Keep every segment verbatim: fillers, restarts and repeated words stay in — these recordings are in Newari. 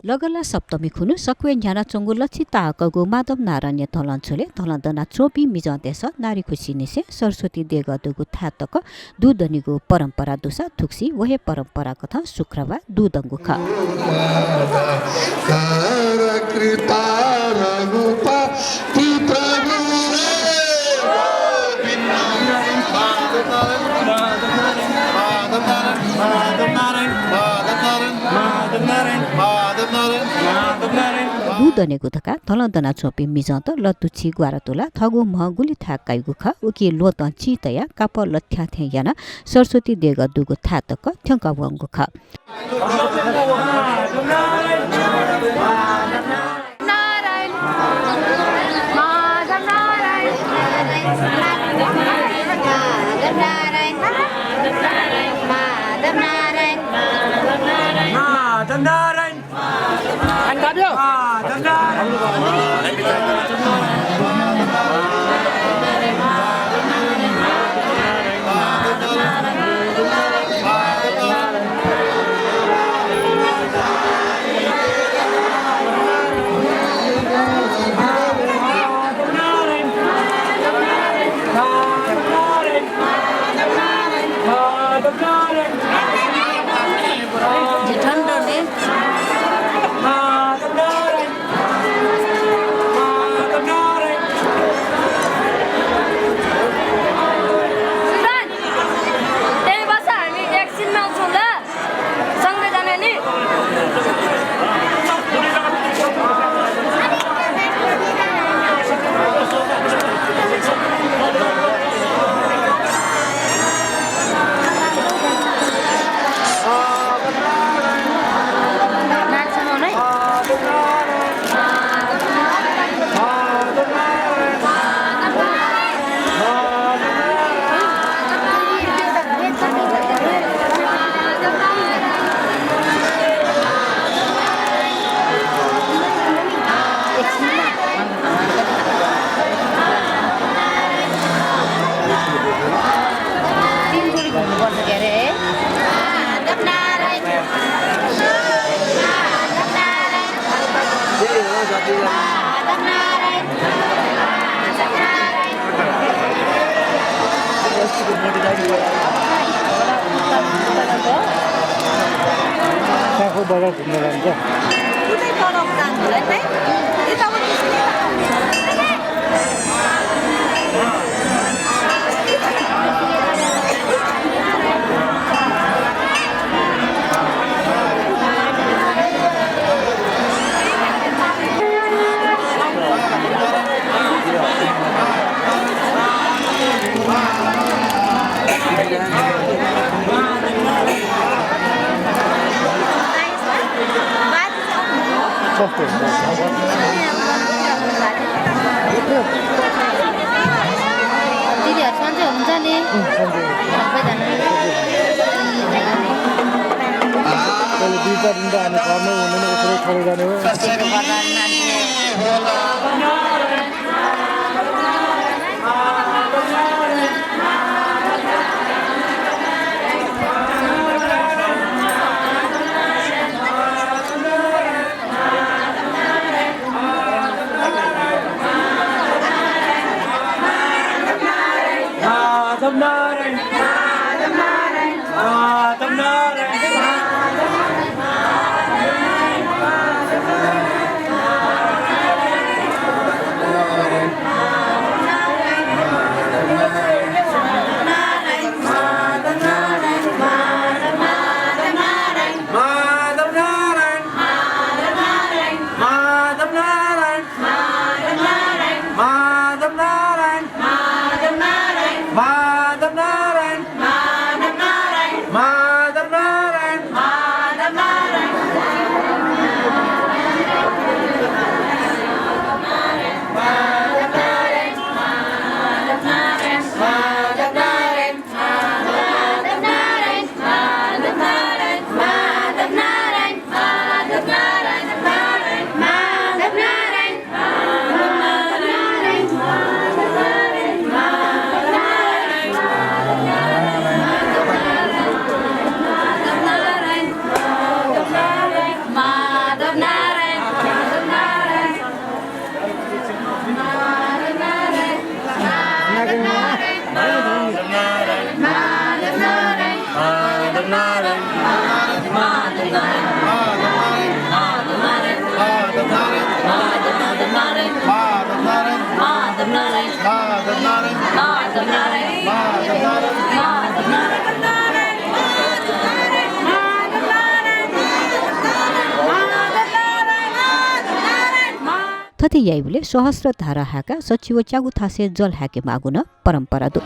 लगला सप्तमी खुन्हु सक्वय् न्ह्यानाच्वंगु लच्छि ताःहाकःगु माधव नारायणया धलंछ्वलय् धलं दनाच्वंपिं मिजंतय्सं नारी खुसिंनिसें सरस्वती देगः दुगु थाय् तक दुः दनेगु परम्परा दुसा थुगुसी व हे परम्परा कथं शुक्रबार दुः दंगु खः। दुः दनेगु धकाः धलं दनाच्वंपिं मिजंत लतुछि ग्वारातुला थःगु म्ह गुलि थाय् काइगु खः, उकी ल्वतं चिं तयाः कापः लथ्याः थें यानाः सरस्वती देगः दुगु थाय् तक थ्यंका वंगु खः। सुजन, त्यही बस, हामी एकछिनमा आउँछौँ ल, सँगै जाने नि। काखु बजार घुम्न जान्छ। दिदीहरू सन्चै हुनुहुन्छ नि? अँ, सन्चै। सबै जानु। पहिले दुई चार दिन त हामी घरमै हुँदैन, उसरी छोडेर जाने हो। थथे याइबलय् सहस्र धारा हाय्काः सच्छि व च्यागू थासय् जल हाय्के माःगु नं परम्परा दु।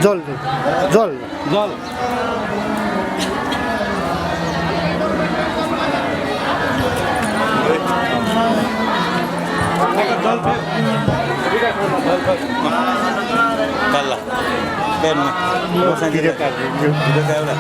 जल, जल। जल। कल्ला। बेन। भिडियो काट, भिडियो। भिडियो काट।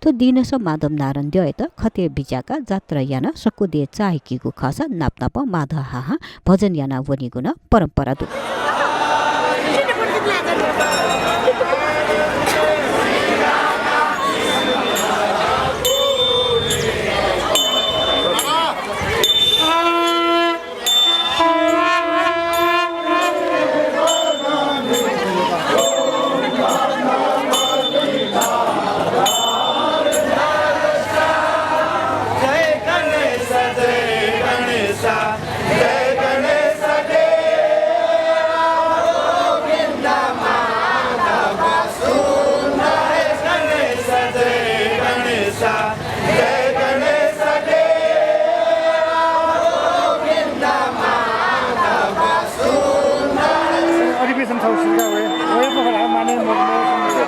थ्व दिनस माधव नारायण द्यःयात खतय् बिज्याकाः जात्रा यानाः सकु देय् चाःहिकीगु खःसा नाप नापं माधव हाहां भजन यानाः वनीगु नं परम्परा दु। अधिवेशन छ, उसका वे, वे पकड़ा, माने, मो-, मो-,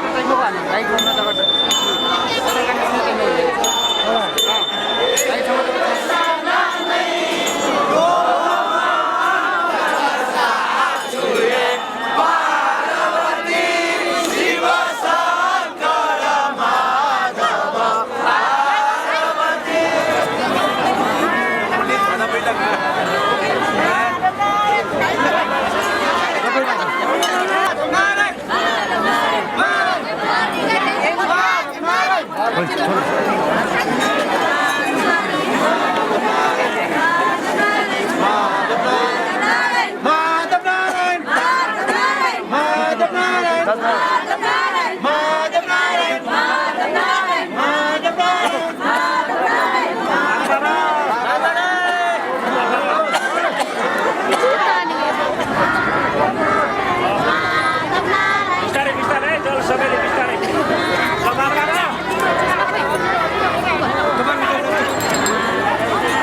बिस्तारै, बिस्तारै, जल सबैले बिस्तारै।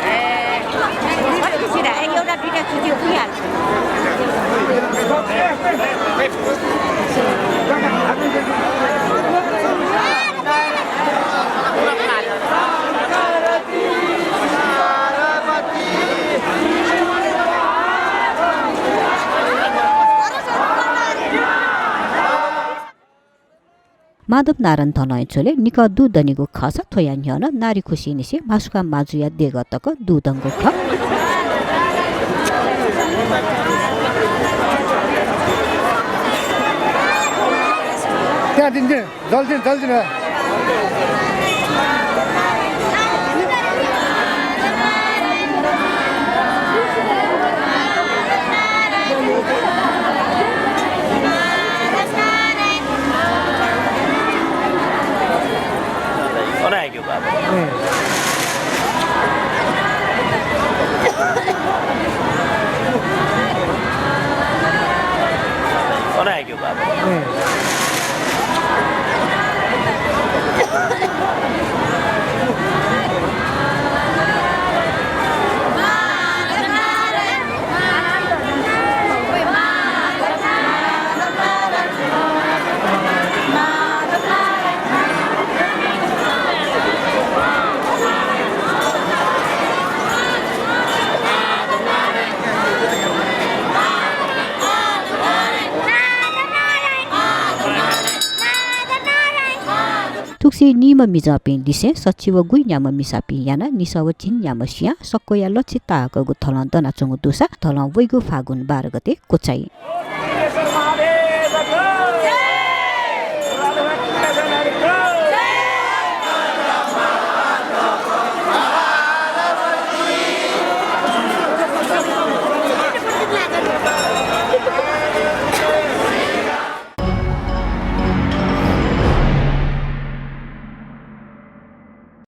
ए, अलिकति सिधा, ए, एउटा दुइटा खिच्यो, पुगिहाल्छ। माधव नारायण धनया झ्वलय् निकः दु दनिगु खःसा थ्वया न्ह्यः नं नारी खुसिंनिसें म्हासुखां माजुया देगः तक दु दंगु खः। त्यहाँ दिन्छु। जल्दी, जल्दी न। अन आइग्यो बाबा। अन आइग्यो बाबा। सच्छि नीम्ह मिजंपिं लिसें सच्छि व गुइन्याम्ह मिसापिं यानाः निसः व झिंन्याम्ह सियां सक्वया लच्छि ताःहाकःगु थलं दनाच्वंगु दुसा थलं वइगु फागुन बाह्र गते क्वचाइ।